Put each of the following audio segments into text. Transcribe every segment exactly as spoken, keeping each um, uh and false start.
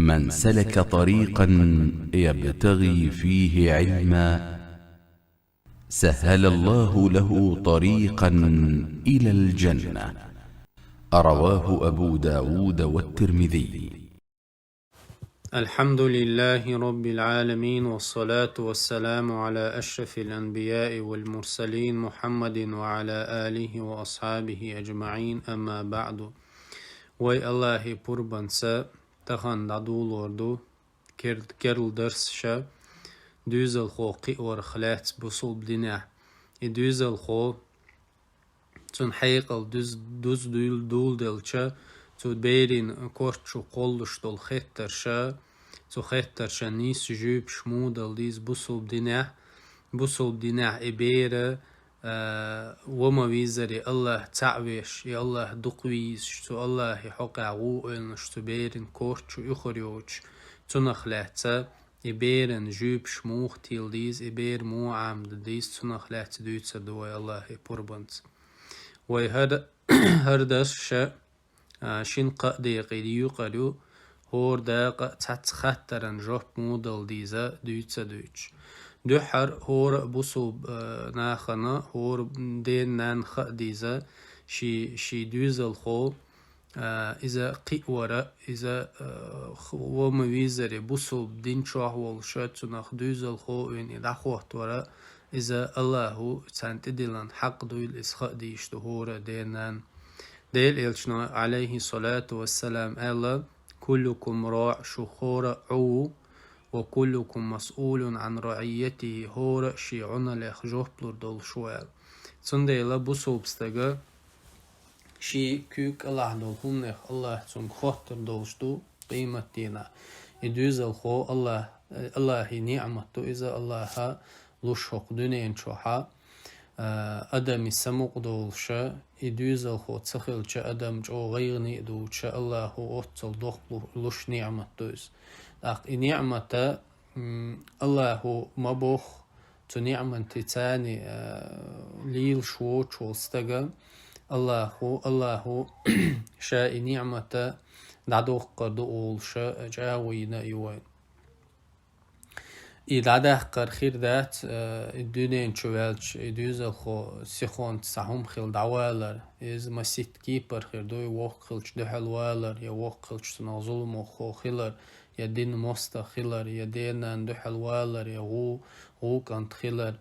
من سلك طريقا يبتغي فيه علما سهل الله له طريقا إلى الجنة. رواه أبو داود والترمذي. الحمد لله رب العالمين، والصلاة والسلام على أشرف الأنبياء والمرسلين محمد وعلى آله وأصحابه أجمعين، أما بعد. Вай Аллахьи пурбанца тахан дӀадулор ду кер-, керла дарс ша, дуьзалхо кхиорах лаьцна бусулба динехь. И дуьзалхо, цун хьекъал дуз-, дуз дуьл-, дулделча, цу берийн корта чу кхоллуш долу хеттарша, цу хеттарша нийса жуьйпаш муха дала деза бусулба динехь, бусулба динехь и бер, а, ва ма веззара и Аллахь цхьаъ веш, и Аллахь дукха везаш, цу Аллахьи хьокъехь гӀо ойланаш цу берийн корта чу оьхур йоцуш, цунах лаьцна и беран жуьйпаш муха тела деза, и бер муха Ӏамадан деза, цунах лаьцна дуьйцур ду вай Аллахьи пурбанца. Вай хӀара, хӀара дарс ша, а, шина-кхаа декъе юкъара ю, хӀора дакъа цхьацца хаттаран жоп муха дала деза дуьйцуш а дуьйцуш. Дуьххьара хӀора а бусулба, а, нахана, хӀора ден-нанна хаа деза, ши-, ши дуьзалхо, а, иза кхиор, иза, а, х-, ва ма веззара бусулба дин чохь волуш, цунах дуьзалхо вина и дӀахӀоттор, иза Аллахьо царна тӀедиллина хьакъ дуйла иза хаа дезаш ду хӀора ден-нанна. Делан Элчано, Ӏалайхи салату вассалам, аьлла: «Куллукум раӀ», шу хӀора а Ӏу ву, «ва куллукум масъулун Ӏан раӀийятихи», хӀора а шен Ӏуналлех жоп лур долуш ву аьлла. Цундела бусулба стага шен куьйга кӀелахь долу хӀуманех Аллахь цуьнга хоттур долуш ду къематдийнахь. И дуьзалхо Аллахь, Аллахьи ниӀмат ду иза, Аллахьа луш хӀокху дуьнен чохьа, а, адамийн самукъа долуша, и дуьзалхо ца хилча, адам чӀогӀа гӀайгӀане а дуьйцуша, Аллахьо оццул доккха лу-, луш ниӀмат ду иза. ТӀаккха и ниӀмата, м, Аллахьо ма бохху, цу ниӀматца царна, а, лелаш воцуш волу стага, Аллахьо, Аллахьо ша и ниӀмата дӀадоккхур ду олуша, чӀагӀо йина а ю вайна. И дӀадаккхар хир дац, а, и дуьнен чу ваьлча, и дуьзалхо сихонца цхьа хӀума хилла дӀавалар. Иза масийтта кепара хир ду, и воккха хилча дуьхьал валар, я воккха хилча цунах зуламхо хилар, я дин мостагӀа хилар, я ден-нанна дуьхьал валар, я гӀу-, гӀу-кӀант хилар.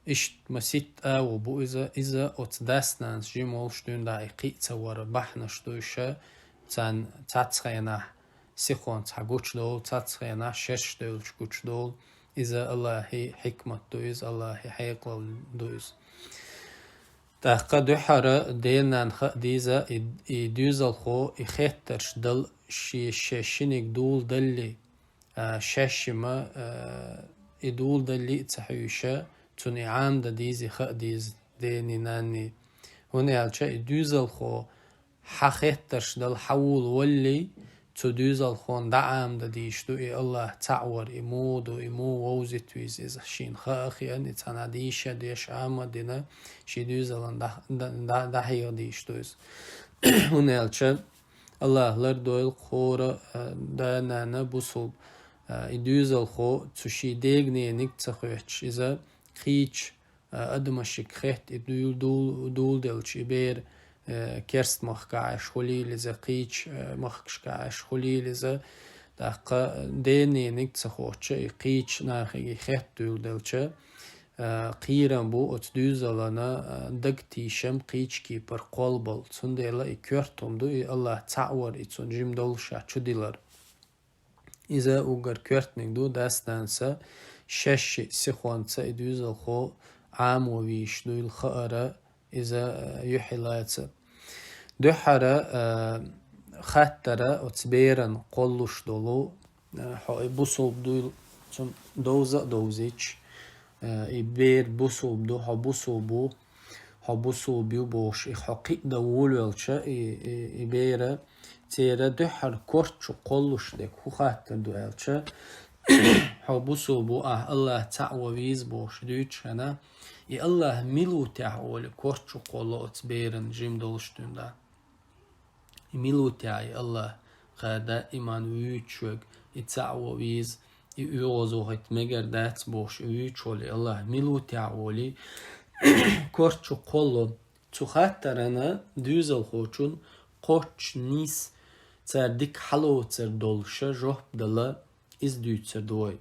Иштта масийтта агӀо бу иза, иза оцу дас-нанас жима волуш дуьйна дӀа и кхиа ца вара бахьанаш ду иша, царна цхьацца хенахь сихонца хьан гучудолу, цхьацца хенахь шерш девлча гучудолу. Иза Аллахьи хьикмат ду иза, Аллахьи хьекъал ду иза. ТӀаккха дуьххьара ден-нанна хаа деза, и, и дуьзалхо, и хеттарш дала ши-, шен шиниг дула далли, а, шаьшшима, а, и дула далли а ца хьуьйша, цунна и Ӏамадан дезий хаа деза дений-нанний. ХӀунда аьлча и дуьзалхо хьан хеттарш дала хьан вула валлий, цу дуьзалхон дӀаӀамадан дийш ду и Аллахь цхьаъ вар, и муха ду, и муха вовзийта веза иза. Шена хаа а хиъна, и цхьанхьа дийша деш Ӏама а дина, шен дуьзалан дӀа-, дӀа-, дӀа-, дӀахьеха дийш ду иза. ХӀунда аьлча Аллахь лардойла хӀора, а, да-нана бусулба, а, и дуьзалхо цу шен дега-нениг ца хоьттуш, иза кхечу а, адамашка хетта и дуьйла дул-, дула делча и бер, э, керста махкахь Ӏаш хуьлийла иза, кхечу, э, махкашкахь Ӏаш хуьлийла иза. ТӀаккха ден-нениг ца хоьттуш и кхечу нахе и хетта дуьйла делча, э, кхерам бу оцу дуьзалана, э, дага тийшам кхечу кепара кхоллабала. Цундела и коьрта хӀума ду и Аллахь цхьаъ вар, и цунна жима долуш а чудилар. Иза уггар коьртаниг ду дас-нанас шаьшшиъ сихонца и дуьзалхо Ӏамо вийш дуйла хаара, иза, а, юьхьӀе лаца. Дуьххьара, а, хаттара оцу беран кхоллуш долу, а, хьо и бусулба дуйла цунна довза а довзийча, а, и бер бусулба ду, хьо бусулба ву, хьо бусулба ю бохуш, и хьо кхиъна волавелча, и, и, и бера, церан дуьххьара корта чу кхоллуш дерг хӀун хаттар ду аьлча, хьо бусулба ву, ахь Аллахь цхьаъ ван веза бохуш дуьйцуш хьана, и Аллахь мила ву техьа олий корта чу кхолло оцу беран жима долуш дуьйна. И мила ву техьа и Аллахь, кхаьда иман вуьйцуш верг, и цаӀ вовза, и оьгӀаз вохуьйту мегар дац бохуш, и вуьйцуш волу, и Аллахь мила ву техьа волу, корта чу кхолло. Цу хаттарана доьзалхочун кхоччуш нийса цара дика хьалоцур долуша жоп дала, иза дуьйцур ду вай.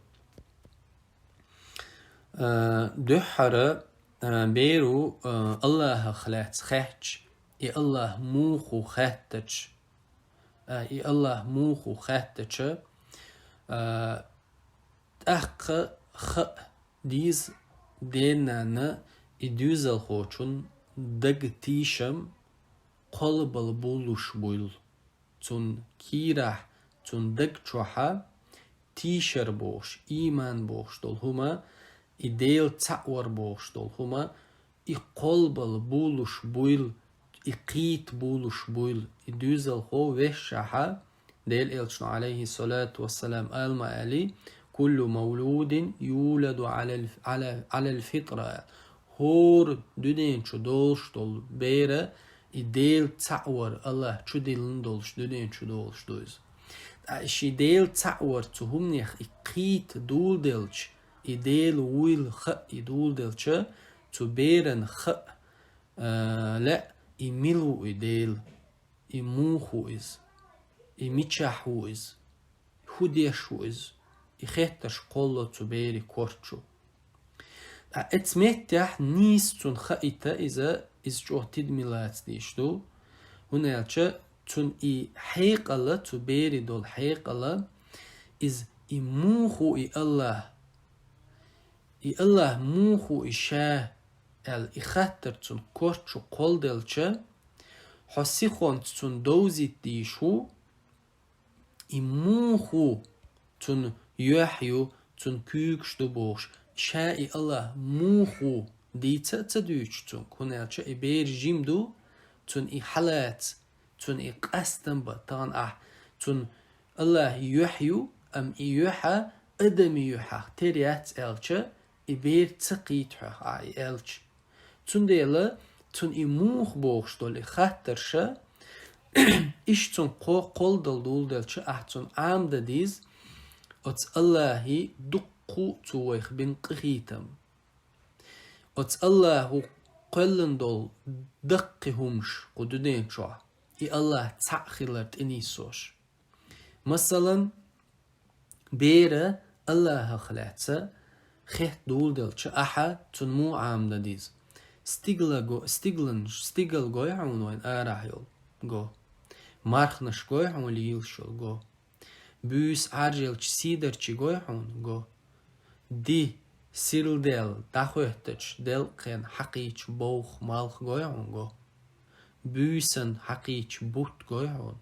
А, дуьххьара, а, беро, а, Аллахьах лаьцна хаьттича, и Аллахь муха ву хаьттича, а, и Аллахь муха ву хаьттича, а, тӀаккха хаа деза ден-нанна и доьзалхочун дага тийшам кхолбала булуш буйла. Цунна кийрахь, цунна даг чохьа тийшар бохуш, ийман бохуш долу хӀума, и Дела цхьаъ вар бохуш долу хӀума, и кхолбала булуш буйла, и кхийта булуш буйла, и доьзалхо вешшахьа, Делан Элчано, Ӏалайхиссалату вассалам, ала ма аьллий: «Куллу мавлудин юладу Ӏалал, Ӏала, Ӏалал фитра», аьлла. ХӀора дуьнен чу долуш долу бер, и Дела цхьаъ вар, Аллахь чу диллина долуш дуьнен чу долуш ду иза. Ткъа и ши Дела цхьаъ вар цу хӀуманех и кхийта дуьйладелча, и Дела вуйла хаа и дуьйладелча, цу беран хаа, а, лаьа, и мила ву и Дела, и муха ву иза, и мичахь ву иза, хӀун деш ву иза, и хеттарш кхолло цу беран корта чу. Ткъа оцу меттехь нийса цунна хаийта иза, иза чӀогӀа тидаме лаца дийш ду, хӀунда аьлча цунна и хьекъал, цу беран долу хьекъал, иза и муха ву и Аллахь, и Аллахь муха ву и ша аьлла, и хаттар цунна корта чу кхолделча, хьо сихонца цунна довзийта дийш ву, и муха ву, цунна юьхь ю, цунна куьйгаш ду бохуш, ша и Аллахь муха ву дийца а ца дуьйцуш цуьнга, хӀунда аьлча и бер жима ду, цунна и хьалаца, цунна и къастам бан тахана ахь, цунна Аллахь юьхь ю, амма и юьхь а адаман юьхьех тера яц аьлча, и бер ца кхийта хьох ахь и аьлча. Цундела цунна и муха бохуш долу и хаттарш, иштта цунна кхо-, кхолладала дуьйладелча, ахь цунна Ӏамадан деза оцу Аллахьан дуккха а цо вайх бина къинхетам. Оцу Аллахьо кхоьллина долу даккхий хӀумаш кху дуьнен чохь, и Аллахь цхьаъ хилар тӀенисдеш. Масалан, бер Аллахьах лаьцна хетта дуьйладелча, ахьа цунна муха Ӏамадан деза? Стигла го-, стиглан-, стигал гой хьуна вайн арахь йолу? Го. Марханаш гой хьуна лелаш йолу? Го. Буьйса Ӏаржъеллачу сийдарчий гой хьуна? Го. Ди, сирла даьлла, дӀахӀоьттича, делкъехь хьакхийча бовха малх гой хьуна? Го. Буьйсанна хьакхийча бутт гой хьуна?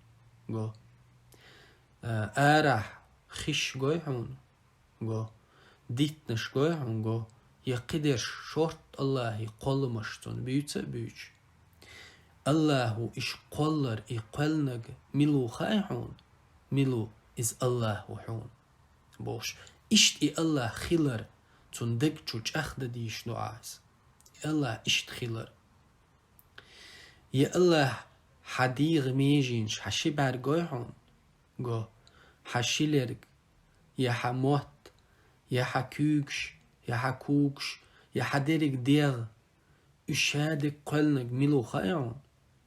Го. А, арахь хиш гой хьуна? Го. Диттанаш гой хьуна? Го. Я кхидерш шортта Аллахьан кхолламаш цунна буьйцу а буьйцуш. Аллахьо иштта кхоллар, и кхоьллинарг мила ву хаьий хьуна? Мила ву иза Аллахь ву хьуна? Бохуш, иштта и Аллахь хилар цунна даг чу чӀагӀдан дийш ду ахь иза. И Аллахь иштта хилар. Я Аллахь, хьан дегӀан меженаш, хьан ши бӀаьрг гой хьуна? Го. Хьан ши лерг, я хьан мотт, я хьан куьйгаш, я хьан когаш, я хьан дерриг дегӀ, уьш шадерг кхоьллинарг мила ву хаьий хьуна?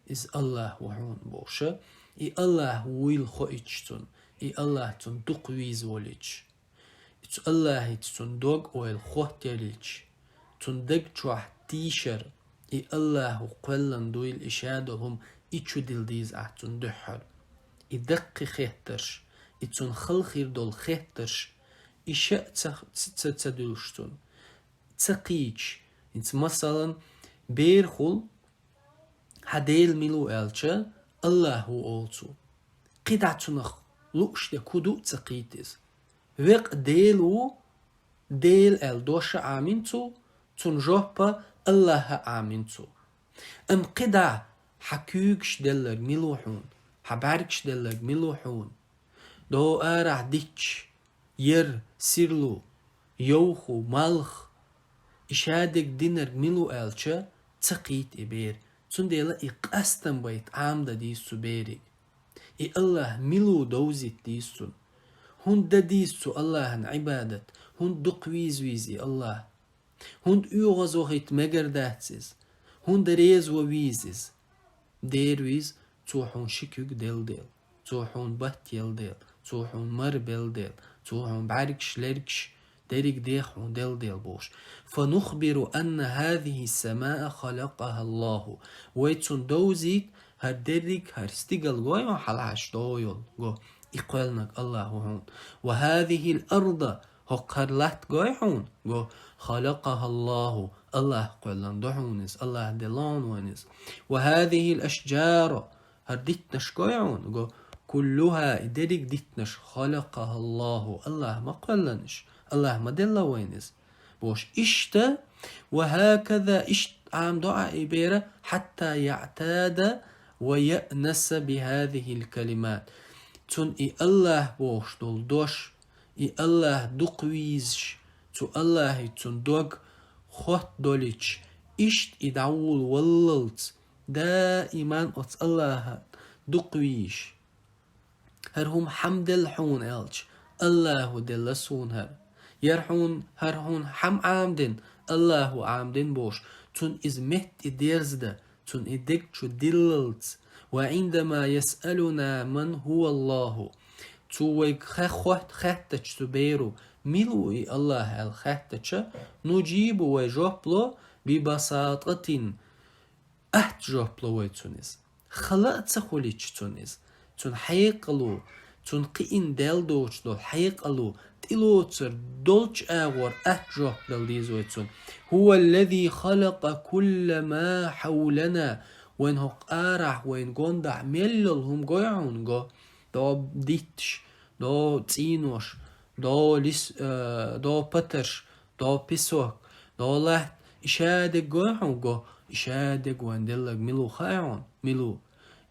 Иза Аллахь ву хьуна, бохуша, и Аллахь вуйла хоуьйтуш цунна, и Аллахь цунна дукха веза волуьйтуш. Цу Аллахьаца цунна дог-ойла хоттаеллача, цунна даг чохь тийшар, и Аллахьо кхоьллина дуйла и шадолу хӀума, и чу дилла деза ахь цунна дуьххьара. И даккхий хеттарш, и цунна хала хир долу хеттарш, и ша а ца, ца, ца, ца дуьллуш цунна. Ца кхийча, хӀинца масалан, берахула, хьан Дела мила ву аьлча, Аллахь ву олу цо. КхидӀа цунах лууш дерг хӀун ду а ца кхийта иза. Векъа Дела ву, Дела аьлла дош а Ӏамийна цо, цунна жоп а Аллахьа Ӏамийна цо. Амма кхидӀа хьан куьйгаш делларг мила ву хьуна, хьан бӀаьргаш делларг мила ву хьуна? Дов арахь дитташ, яр, сирло, йовхо, малх, и шадерг динарг мила ву аьлча, ца кхийта и бер. Цундела и къастам байта Ӏамадан деза цу берига. И Аллахь мила ву довзийта деза цунна. ХӀунда дан деза цу Аллахьан Ӏибадат? ХӀунда дукха веза веза и Аллахь? ХӀунда оьгӀазвахийта мегар дац иза? ХӀунда реза ван веза иза? Дера веза, цо хьуна ши куьг делла дела, цо хьуна бат елла дела, цо хьуна мара белла дела, цо хьуна бӀаргаш, лергаш, деррига дех хьуна делла дела бохуш. فنخبر أن هذه السماء خلقها الله. Вай цунна довзийта, хӀара дерриг, хӀара стигал го хьуна хьалхашка дӀайолла, го, и кхоьллинарг Аллахь ву хьуна. وهذه الأرض, хӀокху хӀара латта го хьуна, го, خلقها الله, Аллахь кхоьллина ду хьуна иза, Аллахь делла ву хьуна иза. وهذه الأشجار, хӀара диттанаш го хьуна, го, كلها, и дерриг диттанаш, خلقها الله, Аллахь ма кхоьллина уьш, Аллахь ма делла вайна иза. Бохуш иштта, وهكذا, иштта Ӏамадо Ӏа и бер, حتى يعتاد ويأنس بهذه الكلمات. Цунна и Аллахь бохуш долу дош, и Аллахь дукха везаш, цу Аллахье цуьнан дог хоттадолуьйтуш, иштта и дӀаволаваллалц, даиман оцу Аллахьан дукха везаш. ХӀара хӀума хьан делла хьуна аьлча, Аллахьо делла суна хӀара. ХӀара хьуна, хӀара хьуна хьан Ӏамадина, Аллахьо Ӏамадина бохуш, цунна иза метта и дерзадан, цунна и дег чу диллалц. وعندما يسألنا من هو الله. Цо вайга хе-, хот-, хаьттача цу беро, мила ву и Аллахь аьлла хаьттача, نجيب, вай жоп ло, ببساطة, атта жоп ло вай цунна иза. Хала а ца хуьлуьйтуш цунна иза. Цуьнан хьекъало, цунна кхиъна Дала доцуш долу хьекъало, тӀелоцур долчу агӀор атта жоп дала деза вай цунна. هو الذي خلق كل ما حولنا. Вайн хӀокху арахь, вайн гондахь мел йолу хӀума го хьуна, го. До дитташ, до цӀийнош, до лис-, э, до патарш, до песок, до латта, и шадерг го хьуна, го, и шадерг вайн делларг мила ву хаьий хьуна, мила ву?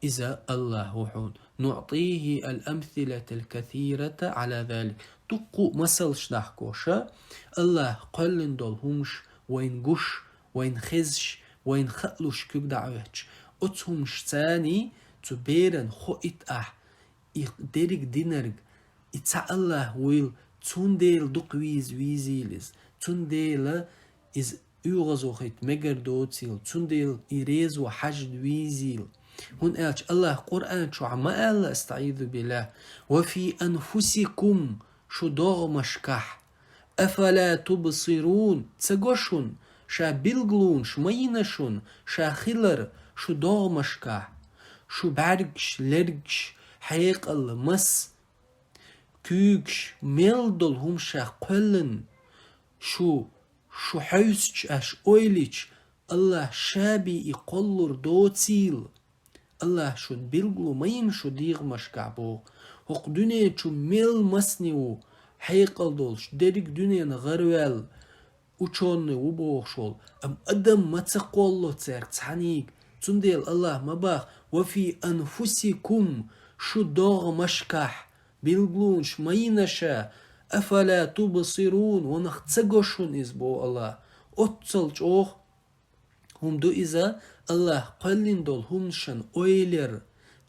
Иза Аллахь ву хьуна. نعطيه الأمثلة الكثيرة على ذلك. Дуккха а масалш дахкоша, Аллахь кхоьллина долу хӀумаш вайна гуш, вайна хезаш, вайна хаалуш куьг дӀа а оьттуш. Оцу хӀумаш царний цу беран хоуьйту ахь, и дерриг динарг, и цхьа Аллахь вуйла, цундела дукха веза везийла иза, цундела иза оьгӀазвахийта мегар доцийла, цундела и резо хьажа везийла. ХӀунда аьлча Аллахь Къуръан чохь ма аьлла, أستعيذ بالله: وفي أنفسكم, шу догӀмашкахь. أفلا تبصرون, ца го шуна, ша билгалонаш ма йина шуна, ша хилар шу догӀмашкахь, шу бӀаьргаш, лергаш, хьекъал, мас, куьйгаш, мел долу хӀума ша кхоьллина, шу, шу хьевсича, аша ойла йича, Аллахь ша бен и кхоллур доцийла. Аллахь шуна билгало ма йина шу догӀмашкахь боху. ХӀокху дуьнен чу мел масане ву, хьекъал долуш, дерриг дуьненна гӀараваьлла, учёный ву бохуш волу, амма адам ма ца кхолло цаьрга цхьаьнниг. Цундела Аллахь ма боху: وفي أنفسكم, шу догӀмашкахь, билгалонаш ма йина ша, أفلا تبصرون, ванах ца го шуна иза, боху Аллахь. Оццул чӀогӀа хӀума ду иза, Аллахь кхоьллина долу хӀуманашна ойла яр,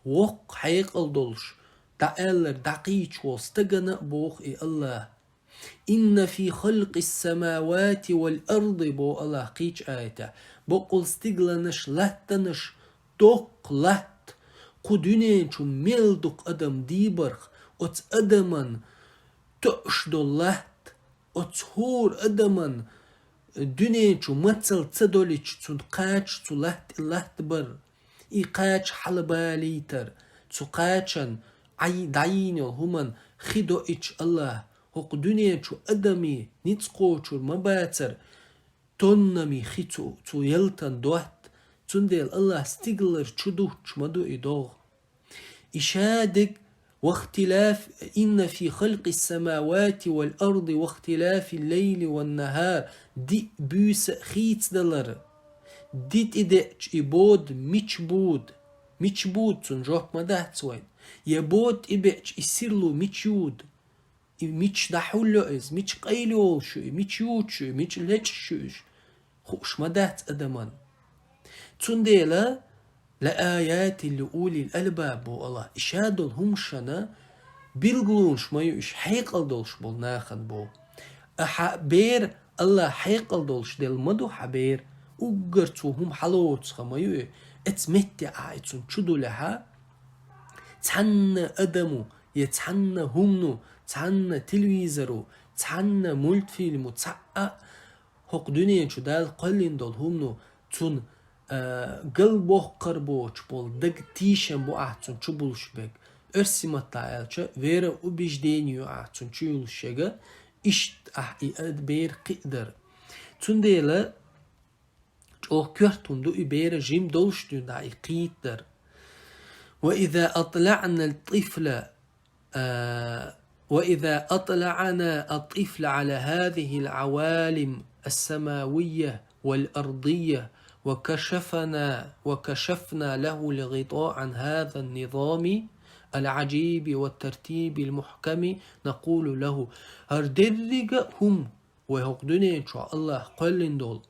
воккха хьекъал долуш, дӀааьлларг дӀакхийдаш волу стагана а боху и Аллахь. إن في خلق السماوات والأرض, боху Аллахь кхечу аятехь, бакъволу стигланаш, латтанаш, доккха латта, кху дуьнен чу мел дукха адам дийбарх, оцу адаман тоьуш долу латта, оцу хӀора адаман дуьнен чу мацалла ца долуьйтуш, цунна кхача цу латта тӀе латтабар, и кхача хьалабалийтар, цу кхачан Ӏай-, дӀайийна йолу хӀуманна хи доуьйтуш Аллахь, хӀокху дуьнен чу адамийн ницкъ кхочур ма бацара, тоннами хи цу, цу ялтан дотта, цундела Аллахь стигалара чу дуттуш ма ду и догӀа. И шадерг, واختلاف، إن في خلق السماوات والأرض واختلاف الليل والنهار, диъ буьйса а хийцадалар, ди тӀедеъча и бода мича бода, мича бода, цунна жоп ма дац вайна, я бода тӀебеъча и сирло мича йода. И мича дӀахьулйо иза, мича къайлайолуш ю и, мича юучуш ю и, мича лечкъаш ю уьш, хууш ма дац адаман. Цундела, لآيات لأولي الألباب, боху Аллахь, и шадолу хӀуманашна Билгалонаш ма ю уьш, хьекъал долуш болу нахана боху. Ахьа бер Аллах хьекъал долуш делла ма ду хьан бер, уггар цо хӀума хьалоцуха ма ю и, эца метте ахьа и цунна чу дулехьа, цхьанна адамо, я цхьанна хӀумано, цхьанна телевизоро, цхьанна мультфильмо, цхьа а хӀокху дуьнен чу Дала кхоьллина долу хӀумано цунна, а, галбоккхур боцуш болу даг тийшам бу ахь цунна чу булуш берг. Оьрсийн маттахь аьлча, вера убеждение ю ахь цунна чу юлуш ерг, иштта ахь и а бер кхиадар. Цундела чӀогӀа коьрта хӀума ду и бер жима долуш дуьйна и кхийтадар. وإذا أطلعنا الطفل آه، وإذا أطلعنا الطفل على هذه العوالم السماوية والأرضية وكشفنا، وكشفنا له الغطاء عن هذا النظام العجيب والترتيب المحكم، نقول له: хӀара деррига а хӀума, вай хӀокху дуьнен чохь Аллах кхоьллина долу,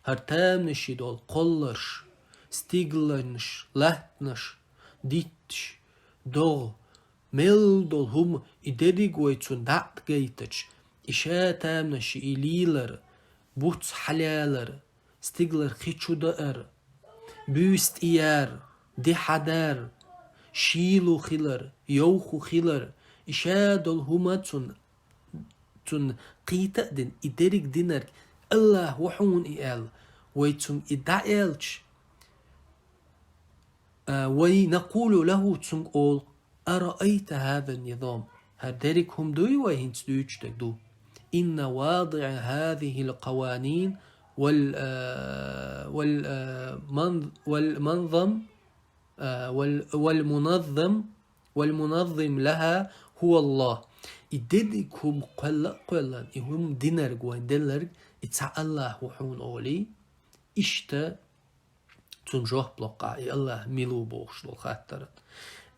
хӀара таманаш долу кхолларш, стигланаш, латтанаш, дитташ, догӀа, мел долу хӀума, и дерриг вай цунна дӀа а гайтача, и ша таманаш, и лийлар, буц хьалаялар, стиглара хи чу даар, буьйса тӀеяр, ди хьадар, шийла хилар, йовха хилар, и ша долу хӀума цунна, цунна кхийта а дина, и дерриг динарг Аллах ву хьуна и аьлла, вай цунна и дӀааьлча, а, вай نقول له цунга олу: أرأيت هذا النظام؟ ХӀара дерриг хӀума дуй вай хӀинца дуьйцуш дерг ду? إن واضع هذه القوانين وال-، آه، وال-، آه، من-، والمنظم، آه، وال-، والمنظم، والمنظم لها هو الله. И дерриг хӀума кхоьлла а кхоьллина, и хӀума динарг вайн делларг, и цхьа Аллах ву хьуна олий, иштта цунна жоп локкху ахь, и Аллах мила ву бохуш долу хаттаран.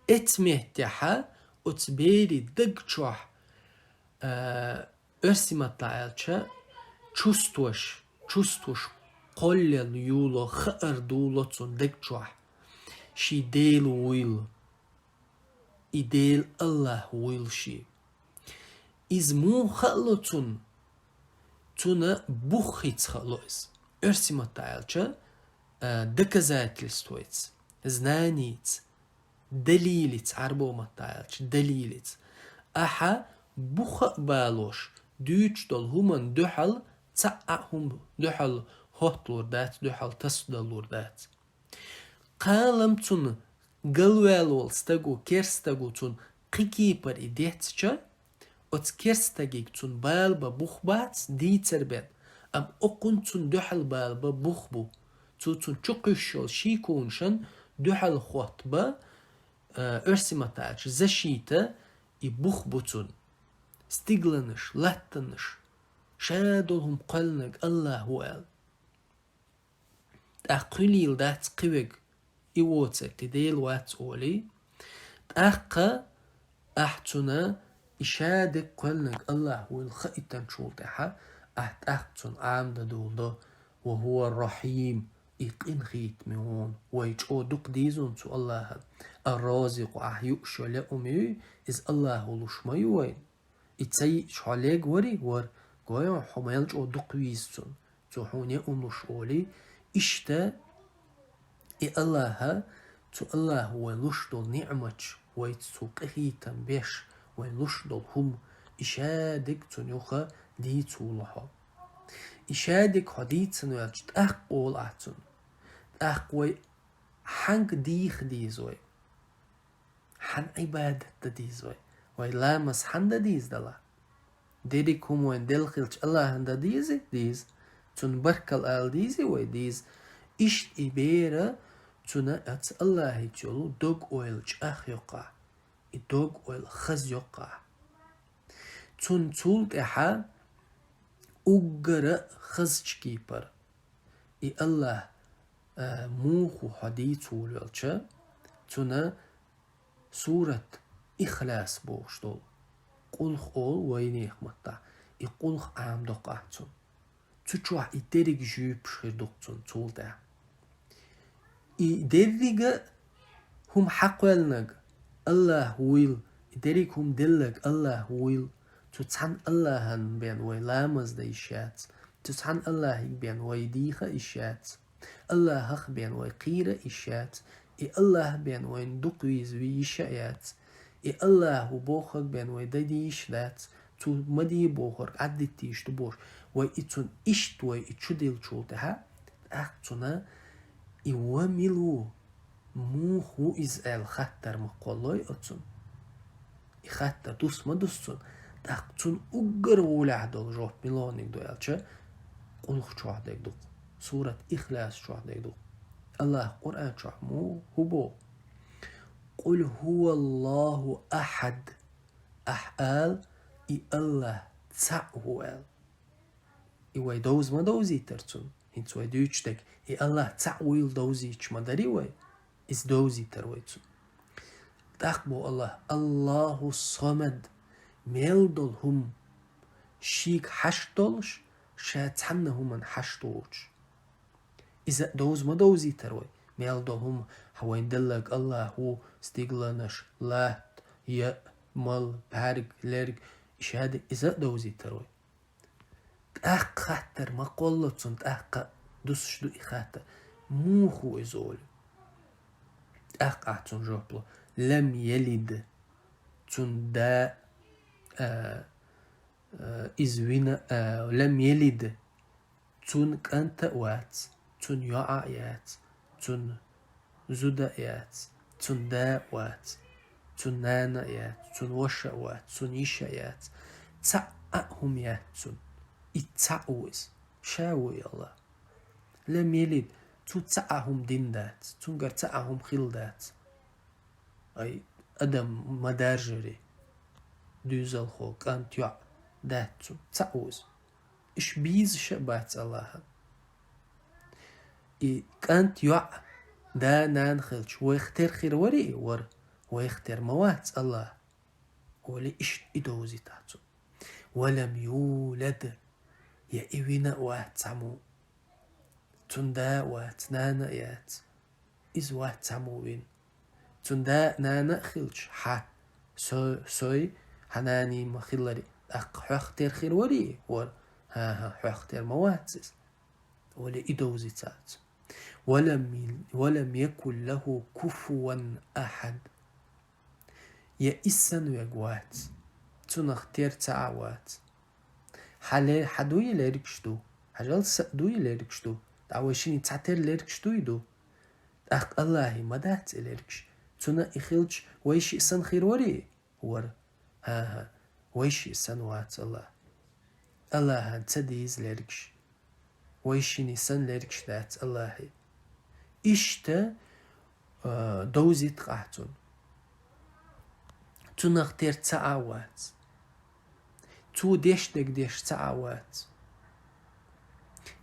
Эцу меттехьа оцу берийн даг чохь, а, оьрсийн маттахь аьлча, чувстваш, чувстваш кхоллаелла юло, хаар дуьйло цунна даг чохь. Шен Дела вуйла. И Дела Аллах вуйла шен. Иза муха хаало цунна? Цунна бух хица хаало иза. Оьрсийн маттахь аьлча, а, доказательствоца, знаница, далилица, Ӏарбойн маттахь аьлча, далилица. Ахьа буха а балош, дуьйцуш долу хӀуманна дуьхьал, цхьа а хӀума дуьхьал хӀотталур дац, дуьхьал тасадалур дац. Кхалам цунна галваьлла волу стаг ву, керста стаг ву, цунна кхин кепара и деттича, оцу керста стагига цунна бала бан бух бац дийцар бен, амма окхунна цунна дуьхьал бала бан бух бу. Цо цунна чу кхуьссуш йолу шен кунашан дуьхьал хӀотта бан, а, оьрсийн маттахь аьлча, защита, и бух бу цунна. Стигланаш, латтанаш, ша долу хӀума кхоьллинарг Аллах ву аьлла. ТӀаккха хуьлийла дац кхин верг, и воцург и Дела вац олий. ТӀаккха ахь цунна и ша дерг кхоьллинарг Аллах вуйла хаийтинчул тӀаьхьа, ахь тӀаккха цунна Ӏамадан дулдо: وهو الرحيم, и къинхетаме ву хьуна, вай чӀогӀа дукха деза хьуна цу Аллахана. الرازق, ахь юуш йолу неӀум юй, иза Аллах ву луш ма ю вайна. И ца йиъча хьо лега варий? Вара. Гой хьуна, хьо мел чӀогӀа дукха веза цунна, цо хьуна неӀум луш олий. Иштта и Аллаха, цу Аллаха вай луш долу ниӀматаш, вайца цо къинхетам беш, вай луш долу хӀума, и ша дерг цунна юха дийца вуьйлу хьо. И ша дерг хьо дийцина ваьлча, тӀаккха олу ахь цунна. ТӀаккха вай хьанга дийха деза вай? Хьан Ӏибадат дан деза вай? Вай ламаз хьан дан деза дала? Дерриг хӀума вайн делла хилча Аллахьан дан дезий? Деза. Цунна баркалла ала дезий вай? Деза. Иштта и бер, цунна аца Аллахьица йолу дог-ойла чӀагӀйоккху ахь. И дог-ойла хазйоккху ахь. Цунна цул тӀаьхьа уггара хазачу кепара. И Аллах, а, муха ву хьо дийца вуьйлу ваьлча, цунна сурат Ихлас бохуш долу. Къулх олу вайнехан маттахь. И къулх Ӏамадоккху ахь цунна. Цу чохь и дерриг жоьпаш хир ду-кх цунна цул тӀаьхьа. И деррига хӀума хьакхоьллинарг Аллах вуйла, И деррига хӀума делларг АллахӀ вуйла. Цу цхьан АллахӀан бен вай ламаз дан йиш яц. Цу цхьан АллахӀига бен вай дийха йиш яц. АллахӀах бен вай кхера йиш яц. И АллахӀ бен вайна дукха веза йиш а яц. И АллахӀ ву бохург бен вай дан дийш дац. Цо ма де бохург Ӏаддитта йиш ду бохуш. Вай и цунна иштта вай и чу деллачул тӀаьхьа, тӀаккха цунна и ва мила ву, муха ву иза аьлла хаттар ма кхоллой оцунна. И хаттар дус ма дус цунна. ТӀаккха цунна уггар гӀолехь долу жоп милониг ду аьлча, Къулх чохь дерг ду-кх, сурат Ихлас чохь дерг ду-кх. АллахӀ Къуръан чохь муха боху: «Къул хӀуваллахӀу ахьад». Ахь ала, и АллахӀ цхьаъ ву аьлла. И вай довза ма довзийтара цунна. ХӀинца вай дуьйцуш дерг, и АллахӀ цхьаъ вуйла довзийташ ма дарий вай. Иза довзийтара вай цунна. ТӀаккха боху АллахӀа: «АллахӀу ссамад», мел долу хӀума, шега хьашт долуш, ша цхьанна хӀуманна хьашт воцуш. Иза а довза ма довзийтара вай. Мел долу хӀума, хьан вайна делларг АллахӀ ву, стигланаш, латта, яа, мала, бӀаьрг, лерг, и ша де, иза а довзийтара вай. ТӀаккха хаттар ма кхолло цунна, тӀаккха дусуш ду и хаттар: «Муха ву иза?» олий. ТӀаккха ахь цунна жоп ло: «Лам ялид». Цунна да, а, а, иза вина, а, «Лам ялид». Цунна кӀант а вац, цунна йоӀ а яц, цунна зуда а яц, цунна да а вац, цунна нана а яц, цунна ваша а вац, цунна йиша а яц. Цхьа а хӀума яц цунна. И цхьаъ ву иза. Ша ву и АллахӀ. Лам ялид, цо цхьа а хӀума дина дац, цуьнгара цхьа а хӀума хилла дац. Ай, адам ма даржаре, дуьзалхо, кӀант, йоӀ дац цунна. Цхьаъ ву иза. Уьш бийзаш а бац АллахӀан. И кӀант, йоӀ, да, нана хилча, вайх тера хир варий? Вара. Вайх тера ма вац АллахӀ. Олий, иштта и довзийтахь цунна. «Ва лам юлад», я и вина а вац цхьаммо. Цунна да а вац, нана а яц. Иза вац цхьаммо вина. Цунна да а, нана а хилча, хьан, со-, сой, хьан наний ма хилларий, тӀаккха хьох тера хир варий? Вара. ХӀан-хӀа, хьох тера ма вац иза. Олий, и довзийтахь цунна. «Ва лам, ва лам якун лахӀу куфуван ахьад». Я иза санна верг вац. Цунах тера цхьа а вац. Хьан ле-, хьан дуй лергаш ду? Хьажал, сан а дуй лергаш ду? ТӀаккха вай шинна цхьа тера лергаш дуй ду? ТӀаккха АллахӀан ма дац и лергаш. Цунна и хилча, вай шиъ санна хир варий? Вара. ХӀан-хӀа, вай шиъ санна вац АллахӀ. АллахӀан ца деза лергаш. Вай шинна санна лергаш дац АллахӀан. Иштта, а, довзийтахь цунна. Цунах тера цхьа а вац. Цо деш дерг деш цхьа а вац.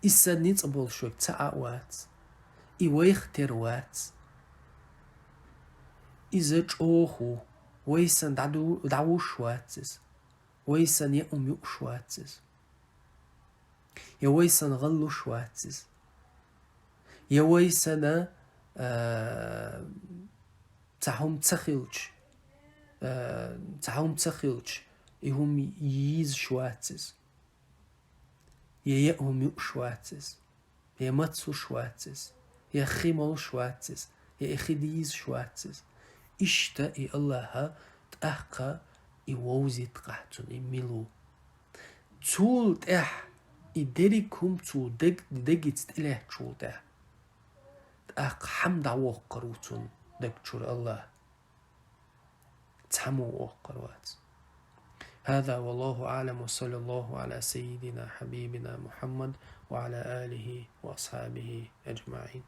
Иза санна ницкъ болуш верг цхьа а вац. И вайх тера вац. Иза чӀогӀа ву. Вай санна дӀаду-, дӀавуш вац иза. Вай санна яа хӀума юуш вац иза. Я вай санна гӀаллуш вац иза. Я вай санна, а, цхьа хӀума ца хилча, а, цхьа хӀума ца хилча, и хӀума йийзаш вац иза. Я яа хӀума юуш вац иза. Я мацлуш вац иза, я хи молуш вац иза, я и хи дийзаш вац иза. Иштта и АллахӀа тӀаккха и вовзийтахь цунна, и мила ву. Цул тӀаьхьа и дерриг хӀума цо дег-, дегица тӀелаьцначул тӀаьхьа, тӀаккха хьама дӀавоккхур ву цунна даг чуьра АллахӀ. Цхьаммо воккхур вац. هذا والله أعلم وصلى الله على سيدنا حبيبنا محمد وعلى آله وأصحابه أجمعين.